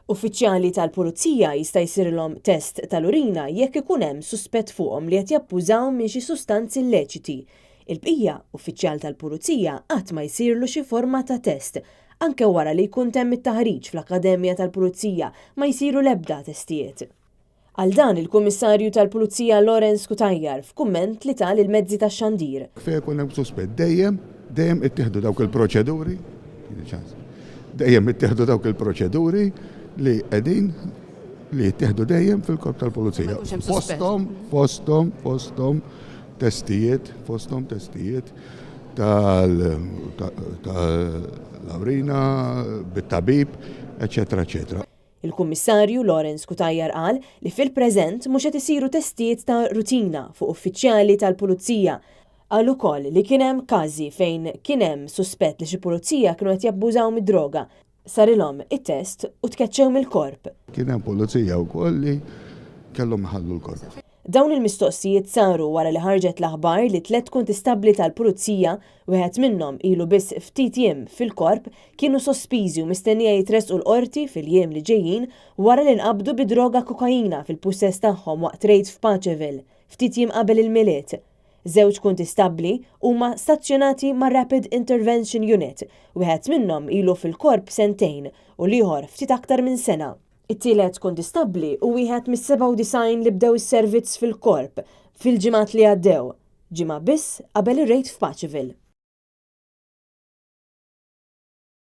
Uffiċjali tal-Pulizija jista' jsirilhom test tal-urina jekk ikun hemm suspett fuqhom li qed jabbużaw minn xi sustanzi lleċiti. Il-bqija, uffiċjal tal-Pulizija qatt ma jsirlu xi forma ta' test. Anke wara li jkun temm it-taħriġ fl-Akkademja tal-Pulizija ma jsiru l-ebda testijiet. Għal dan, il-Kummissarju tal-Pulizija Lawrence Cutajar f'kumment li ta lill-mezzi tax-xandir. Fejn ikun hemm suspett dejjem, dejjem ittieħdu dawk il-proċeduri, dejjem ittieħdu dawk il-proċeduri li qegħdin li jittieħdu dejjem fil-Korp tal-Pulizija. Fosthom, fosthom, fosthom testijiet, fosthom testijiet tal-awrina, bit-tabib, eċċetera, eċċetera. Il-Kummissarju Lawrence Cutajar qal li fil-preżent mhux qed isiru testijiet ta' rutina fuq uffiċjali tal-Pulizija. Qal ukoll li kien hemm każi fejn kien hemm suspett li xi pulizija kienu qed jabbużaw mid-droga, sarilhom it-test u tkeċċew mill-Korp. Kien hemm pulizija wkoll li kellhom iħallu l-Korp. Dawn il-mistoqsijiet saru wara li ħarġet l-aħbar li tlett kuntistabbli tal-Pulizija, wieħed minnhom ilu biss ftit jiem fil-Korp, kienu sospiżi u mistennija jitressqu l-Qorti fil-jiem li ġejjin wara li nqabdu bi droga kokaina fil-pussess tagħhom waqt rejd f'Paceville, ftit jiem qabel il-Milied. Żewġ kuntistabbli huma stazzjonati mar-Rapid Intervention Unit, wieħed minnhom ilu fil-Korp sentejn u l-ieħor ftit aktar minn sena. It-tielet kuntistabbli hu wieħed mis-97 li bdew is-servizz fil-Korp fil-ġimgħat li għaddew, ġimgħa biss qabel ir-rejd f'Paceville.